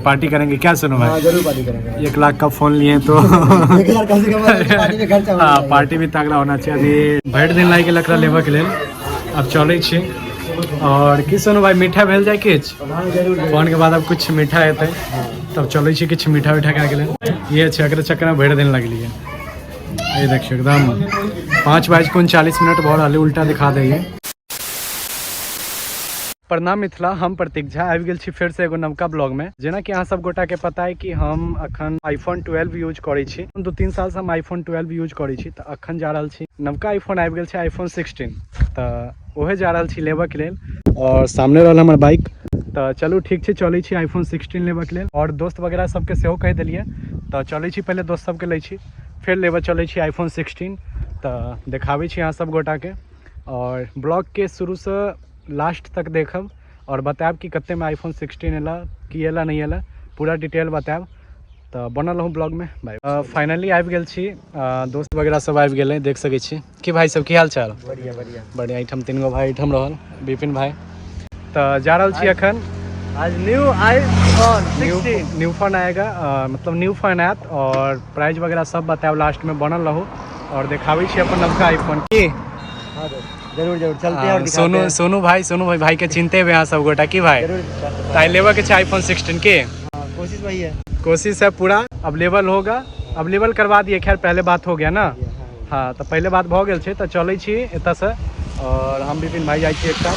Party करेंगे क्या सुनो भाई? हाँ, जरूर पार्टी करेंगे। 1 लाख का फोन लिए तो 1 हजार कम से कम पार्टी में खर्चा होना चाहिए। पार्टी भी तगड़ा होना चाहिए। अभी भरि दिन लागि गेल एकरा लेबऽ के लेल। अब चलै छी। और की सोनू भाई, मीठा भेल जाय किछु? हाँ, जरूर जरूर। फोन के बाद अब कुछ मीठा हेतै, तब चलै छी किछु मीठा उठा के लेल। ये छै, एकरे चक्करमे भरि दिन लगलियै। ये देखियौ, एकदम 5 बाजि कऽ 39 मिनट भऽ रहल है। उल्टा दिखा दैये। प्रणाम मिथिला, हम प्रतीक झा आबि गेल छी फेरसँ एगो नवका ब्लॉगमे। जेनाकि अहाँ सब गोटाके पता है कि हम अखन आईफोन 12 यूज करै छी। 2-3 सालसँ हम आईफोन 12 यूज करै छी। तऽ अखन जा रहल छी, नवका आईफोन आबि गेल छै आईफोन 16, तऽ ओहे जा रहल छी लेबऽके लेल। और सामने रहल हमर बाइक। तऽ चलू, ठीक छै, चलै छी आईफोन 16 लेबऽके लेल। और दोस्त वगैरह सबके सेहो कहि देलियै, तऽ चलै छी, पहिले दोस्त सबके लै छी, फेर लेबऽ चलै छी आईफोन 16। तऽ देखाबै छी अहाँ सब गोटाके और ब्लॉगके शुरूसँ लास्ट तक देखब और बतायब कि कतेमे आईफोन 16 एला, की एला, नहि एला, पूरा डिटेल बतायब। तऽ बनल रहूँ ब्लॉगमे। बाय। फाइनली आबि गेल छी। दोस्त वगैरह सब आबि गेलै, देख सकै छी। की भाई सब, की हाल चाल? बढ़िया बढ़िया। बढ़िया। एहिठाम तीन गो भाई एहिठाम रहल, विपिन भाई। तऽ जा रहल छी अखन। आज new iPhone new 16। New phone आएगा, मतलब न्यू फोन आयत और प्राइस वगैरह सब बतायब लास्ट में। बनल रहू और देखाबै छी अपन नवका आईफोन की। हाँ दोस्त, जरूर जरूर, चलते हैं और दिखाते सोनू हैं। सोनू भाई, सोनू भाई, भाई के चिन्हते हुए अहाँ सब गोटा। की भाई? जरूर। तऽ लेबऽ के छै आईफोन 16 के? हाँ, कोशिश वही है। कोशिश है पूरा, अवेलेबल होगा। अवेलेबल करवा दिए। खैर, पहले बात हो गया ना। हाँ, तऽ पहिले बात भऽ गेल छै। तऽ चलै छी एतऽसँ और हम विपिन भाई जाइ छी एकटा,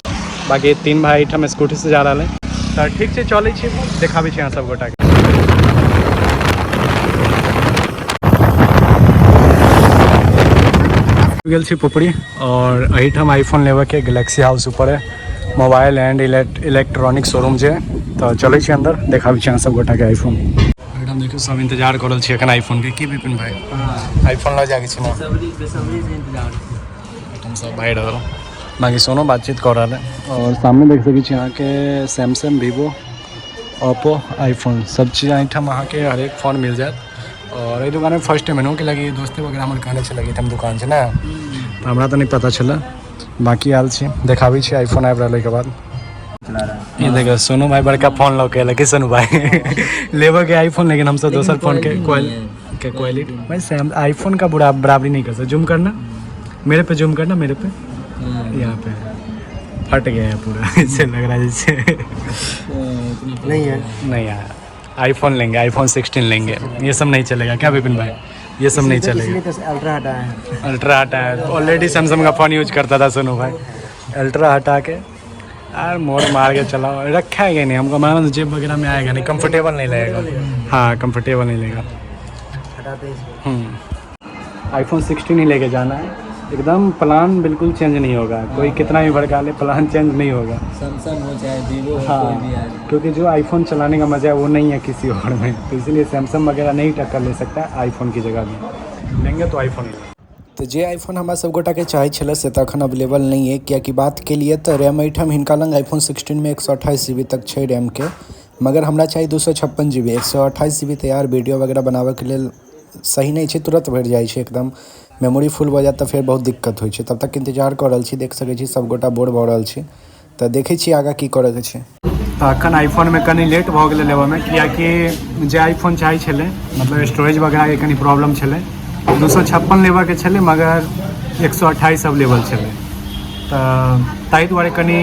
बाकी तीन भाई एहिठाम स्कूटी से जा रहल है। तऽ ठीक छै, चलै छी, देखाबै छी अहाँ सब गोटाके। गेल छी पुपरी और एहिठाम आईफोन लेबऽ के। गैलेक्सी हाउस ऊपर है, मोबाइल एंड इलेक्ट्रॉनिक शोरूम छै। तऽ चलै छी अंदर, देखाबै छी अहाँ सब गोटाके आईफोन। एहिठाम देखियौ, सब इंतजार कर रहल छी एखन आईफोन के। की विपिन भाई, आईफोन लऽ जाके छै ने? बेसब्री से इंतजार। एहिठाम सब भाई रहल, बाकी सोनो बातचीत कऽ रहल है। और सामने देख सकै छी अहाँके सैमसंग, वीवो, ओप्पो, आईफोन, सब चीज एहिठाम अहाँके हरेक फोन मिल जायत। और एहि दुकानमे फर्स्ट टाइम एलहुँ, कि लगी दोस्ते वगैरह हमर कहने छलै कि एहिठाम दुकान छै ने, तऽ हमरा तऽ नहि पता छलै। बाकी आयल छी, देखाबै छी आईफोन आबि रहल के बाद। ये देखो, सोनू भाई बड़का फोन लऽ के एलै। की सोनू भाई, लेबऽ के आईफोन? लेकिन हमसब दोसर फोन के के क्वालिटी भाई, सैम आईफोन का बुरा बराबरी नहीं कर सकते। जूम करना मेरे पे, जूम करना मेरे पे। यहाँ पे फट गया है पूरा, ऐसे लग रहा है जैसे नहीं है। नहीं आया। आईफोन लेंगे, आईफोन 16 लेंगे। ये सब नहीं चलेगा क्या विपिन भाई? ये सब नहीं चलेगा। इसलिए तो अल्ट्रा हटाए हैं। अल्ट्रा हटाया। ऑलरेडी सैमसंग का फ़ोन यूज करता था सोनू भाई। अल्ट्रा हटा के यार मोड़ मार के चलाओ। रखा है नहीं हमको, हमारा जेब वगैरह में आएगा नहीं, कंफर्टेबल नहीं लगेगा। हाँ, कंफर्टेबल नहीं लगेगा। हटाते हैं इसको। आईफोन 16 ही लेके जाना है एकदम। प्लान बिल्कुल चेंज नहीं होगा। कोई कितना भी भड़का ले, प्लान चेंज नहीं होगा। सैमसंग हो चाहे वीवो हो, हाँ। कोई भी आए। क्योंकि जो आईफोन चलाने का मज़ा है, वो नहीं है किसी और में। तो इसलिए सैमसंग वगैरह नहीं टक्कर ले सकता आईफोन की जगह भी। लेंगे तो आईफोन ही लेंगे। तऽ जे आईफोन हमरा सब गोटाके चाहै छलै, से तऽ एखन अवेलेबल नहि अइ, कियाकि बात केलियै तऽ रैम एहिठाम हिनका लग आईफोन 16मे 128 जीबी तक छै रैमके, मगर हमरा चाही 256 जीबी। 128 जीबी तऽ यार वीडियो वगैरह बनाबैके लेल सही नहि छै। तुरन्त भरि जाइ छै एकदम। मेमोरी फुल भऽ जायत तऽ फेर बहुत दिक्कत होइ छै। तब तक इन्तजार कऽ रहल छी। देख सकै छी, सब गोटा बोर भऽ रहल छी। तऽ देखै छी आगाँ की करयके छै। तऽ एखन आईफोनमे कनि लेट भऽ गेलै लेबऽमे, कियाकि जे आईफोन चाहै छलै, मतलब स्टोरेज वगैरहके कनि प्रॉब्लम छलै। 256 लेबऽके छलै, मगर 128 अवेलेबल छलै, तऽ ताहि दुआरे कनि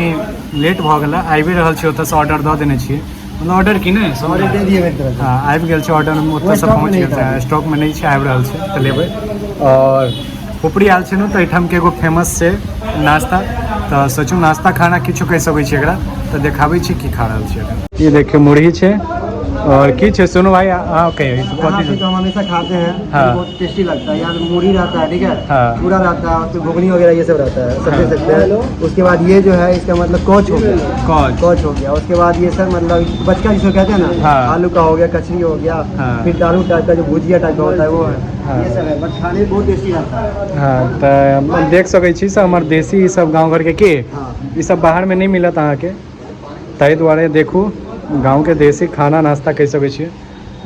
लेट भऽ गेलै। आबि रहल छै ओतऽसँ, ऑर्डर दऽ देने छियै। मतलब ऑर्डर की नहि? ऑर्डर दे दिए मेरी तरफ से। हाँ, आबि गेल छै ऑर्डर, ओतऽसँ स्टॉकमे पहुँच नहि गेल छै। था। स्टॉकमे नहि छै, आबि रहल छै तऽ लेबै। और पुपरी आयल छै ने, तऽ एहिठामके एगो फेमस छै नाश्ता, तऽ सोचू नाश्ता खाना किछो कहि सकै छी एकरा। तऽ देखाबै छी की खा रहल छी एखन। ये देखियौ, मुरही छै और की छै सोनू भाई, अहाँ कहियौ। यहाँ पे तो हम हमेशा खाते हैं। बहुत टेस्टी लगता है। यहाँ पे मूढ़ी रहता है, ठीक है? चूड़ा रहता है और फिर घुगनी वगैरह, ये सब रहता है, सब दे सकते हैं। उसके बाद ये जो है, इसका मतलब कोच हो गया। कौच। कोच हो गया। उसके बाद ये सब मतलब बचका जिसको कहते हैं ना, आलू का हो गया, कचरी हो गया, फिर दारू टाइप का जो भुजिया टाइप का होता है, वो है। ये सब है, बट खाने में बहुत टेस्टी रहता है। हाँ, तऽ देख सकै छी सब हमर देसी ई सब गाँव घरके की ई सब बाहरमे नहि मिलत अहाँके। ताहि दुआरे देखू, गाँवके देसी खाना नाश्ता कहि सकै छियै।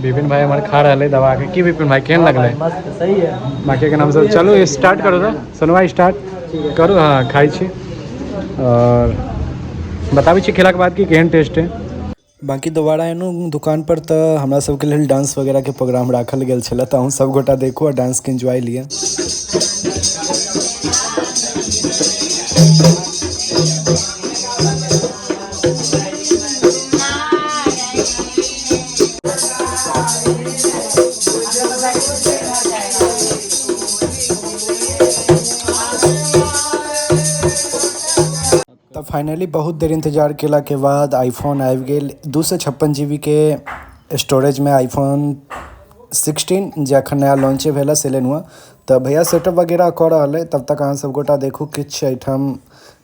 विपिन भाई हमर खा रहल है दबा के। की विपिन भाई, केहन लगलै? मस्त, सही है। बाकी के नाम सब चलू, स्टार्ट करू तऽ सोनू भाई, स्टार्ट करू। हाँ, खाइ छी और बताबै छी खेलाके बाद कि केहन टेस्ट है। बाकी दोबारा एलहुँ दुकान पर तऽ हमरा सबके लेल डांस वगैरहके प्रोग्राम राखल गेल छलै, तऽ अहूँ सब गोटा देखू आ डांसके एन्जॉय लिअ। तऽ फाइनली बहुत देर इंतजार केलाके बाद आईफोन आबि गेल। 256 GB के स्टोरेजमे आईफोन 16 जे अखन नया लॉन्चे भेल से लेलहुँ। तऽ भैया सेटअप वगैरह कऽ रहल अइ, तब तक अहाँ सब गोटा देखू किछु एहिठाम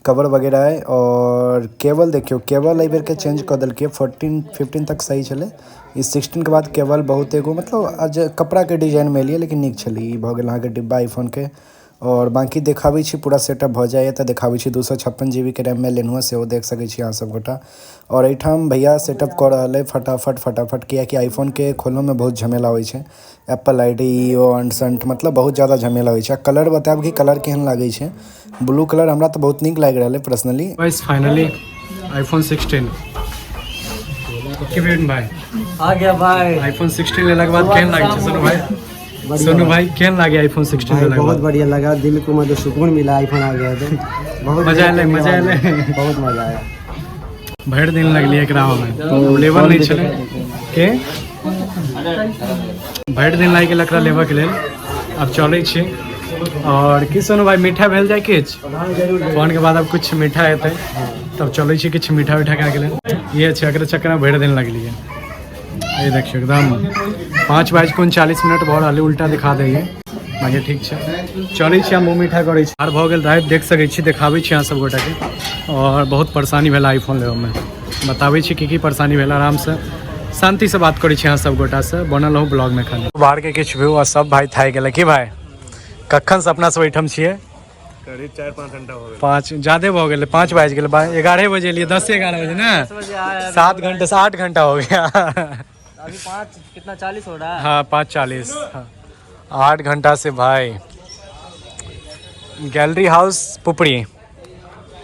कवर वगैरह अइ। और केबल देखियौ, केबल एहि बेरके चेंज कऽ देलकै, 14 15 तक सही छलै, ई 16 के बाद केबल बहुत एगो मतलब कपड़ाके डिजाइनमे एलियै, लेकिन नीक छलै। ई भऽ गेल अहाँके डिब्बा आईफोनके। और बाकी देखाबै छी पूरा सेटअप भऽ जाइए तऽ देखाबै छी। 256 GB के रैममे लेलहुँ हँ, सेहो देख सकै छी अहाँ सब गोटा। और एहिठाम भैया सेटअप कऽ रहल अइ फटाफट फटाफट, कियाकि आईफोनके खोलऽमे बहुत झमेला होइ छै, एप्पल I D O अंट संट, मतलब बहुत ज़्यादा झमेला होइ छै। कलर बतायब कि कलर केहन लागै छै? ब्लू कलर हमरा तऽ बहुत नीक लागि रहल अइ पर्सनली। बस फाइनली आईफोन 16 की विपिन भाई आ गया भाई। आईफोन 16 लेला के बाद केहन लागै छै सोनू भाई? सोनू भाई केहन लागे आईफोन 16 भाई लेला के बहुत बाद? बढ़िया लगा, दिल को मतलब सुकून मिला आईफोन आ गया तो बहुत मजा आएलै, मजा आएलै। बहुत मजा आया। भरि दिन लगलियै एकरा में, लेबर नहि छलै के भरि दिन लागि गेल एकरा लेबऽके लेल। आब चलै छी। और की सोनू भाई मीठा भेल जाय किछु? फोन के बाद आब कुछ मीठा हेतै, तब चलै छी किछु मीठा उठा खायके लेल। ये छै एकरा चक्करमे भरि दिन लगलियै। ये देखियौ एकदम 5:39 भऽ रहल है, उल्टा दिखा दैए, बाकी ठीक छै। चलै छी हम मुँह मीठा करै छी। आर भऽ गेल राति, देख सकै छी, देखाबै छी अहाँ सब गोटाके। और बहुत परेशानी भेल आईफोन लेबऽमे, बताबै छी की की परेशानी भेल। आरामसँ शान्तिसँ बात करै छी अहाँ सब गोटासँ, बनल रहू ब्लॉगमे। खाली बाहरके किछु व्यू आ सब भाई थाकि गेलै। की भाई कखनसँ अपना सब एहिठाम छियै? करीब 4-5 घंटा हो गेल। 5 ज्यादे भऽ गेलै, 5 बाजि गेलै, 11 बजे एलियै, 10-11 बजे ने, 7 घंटे से 8 घंटा हो गया। अभी 5 कितना 40 हो रहा है? हाँ 5:40, हाँ 8 घंटा से भाई। गैलरी हाउस पुपरी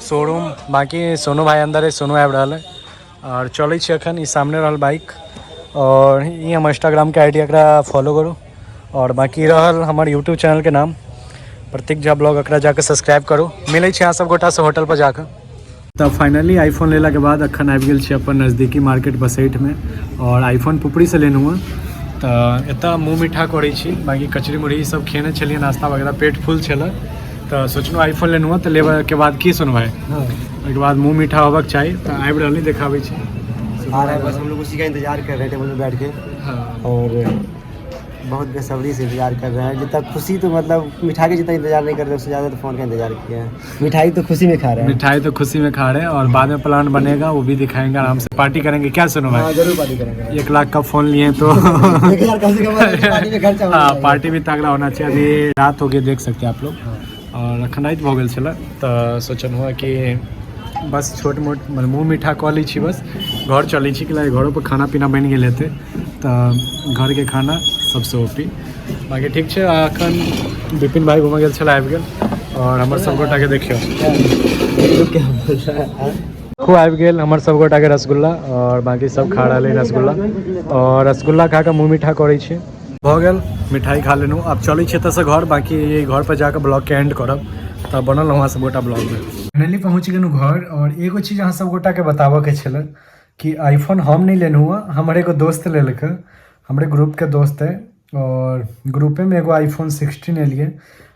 शोरूम, बाकी सोनू भाई अंदर है, सोनू आबि रहल है। और चलै छी अखन, ई सामने रहल बाइक और ई हमर इंस्टाग्राम के आईडी, एकरा फॉलो करू। और बाकी रहल हमर यूट्यूब चैनल के नाम प्रतीक झा ब्लॉग, एकरा जाके सब्सक्राइब करू। मिलै छी अहाँ सब गोटासँ होटल पर जाकऽ। तऽ फाइनली आईफोन लेलाके बाद अखन आबि गेल छी अपन नजदीकी मार्केट बसैठमे और आईफोन पुपरीसँ लेलहुँ हँ। तऽ एतऽ मुँह मीठा करै छी, बाकी कचरी मुरही सब खेने छलियै, नाश्ता वगैरह, पेट फुल छलै। तऽ सोचलहुँ आईफोन लेलहुँ हँ तऽ लेबऽके बाद की सुनू भाई, ओहिके बाद मुँह मीठा होबऽके चाही। तऽ आबि रहली, देखाबै छी। आ रहा है, बस हम लोग उसी का इंतजार कर रहे हैं टेबल पे बैठ के। हाँ। और बहुत बेसब्री से इंतजार कर रहे हैं। जितना खुशी तो मतलब मिठाई के जितना इंतजार नहीं कर रहे, उससे ज़्यादा तो फ़ोन का इंतजार किया है। मिठाई तो खुशी में खा रहे हैं, मिठाई तो खुशी में खा रहे हैं और बाद में प्लान बनेगा वो भी दिखाएंगे, आराम से पार्टी करेंगे। क्या सुनो भाई? हाँ जरूर पार्टी करेंगे। 1 लाख का फोन लिए तो 1000 कम से कम पार्टी में खर्चा। हाँ पार्टी भी तगड़ा होना चाहिए। अभी रात हो गई, देख सकते हैं आप लोग, और अखन राति भऽ गेल छलै तऽ सोचलहुँ हँ कि बस छोट मोट मुँह मीठा कऽ लै छी, बस घर चलै छी, कि घरो पर खाना पीना बनि गेल हेतै तऽ घरके खाना सबसँ ओपी। बाकी ठीक छै। अखन विपिन भाई घूमऽ गेल छलै, आबि गेल और हमर सब गोटाके देखियौ खूब आबि गेल हमर सब गोटाके रसगुल्ला और बाकी सब खा रहल है रसगुल्ला। और रसगुल्ला खा कऽ मुँह मीठा करै छी। भऽ गेल, मिठाई खा लेलहुँ, आब चलै छी एतऽसँ घर। बाकी घर पर जाकऽ ब्लॉगके एंड करब, तऽ बनल रहूँ अहाँ सब गोटा ब्लॉगमे। फाइनली पहुँच गेलहुँ घर। और एगो चीज अहाँ सब गोटाके बताबऽके छलै कि आईफोन हम नहि लेलहुँ हँ, हमर एगो दोस्त लेलक, हमरे ग्रुपके दोस्त है और ग्रुपेमे एगो आईफोन 16 एलियै।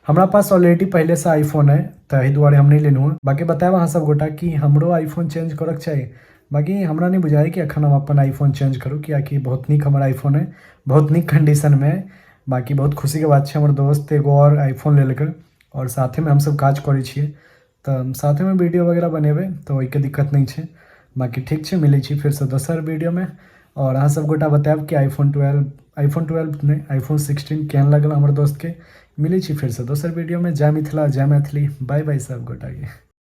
हमरा पास ऑलरेडी पहिलेसँ आईफोन है, ताहि दुआरे हम नहि लेलहुँ हँ। बाकी बतायब अहाँ सब गोटा कि हमरो आईफोन चेंज करऽके चाही? बाकी हमरा नहि बुझाइए कि अखन हम अपन आईफोन चेंज करू, कियाकि बहुत नीक हमर आईफोन है, बहुत नीक कंडीशनमे है। बाकी बहुत खुशीके बात छै, हमर दोस्त एगो और आईफोन लेलकै और साथेमे हमसब काज करै छियै, तऽ साथेमे वीडियो वगैरह बनेबै तऽ ओहिके दिक्कत नहि छै। बाकी ठीक छै, मिलै छी फेरसँ दोसर वीडियोमे। और अहाँ सब गोटा बतायब कि आईफोन 12 नहि आईफोन 16 केहन लागल हमर दोस्तके। मिलै छी फेरसँ दोसर वीडियोमे। जय मिथिला, जय मैथिली, बाय बाय सब गोटाके।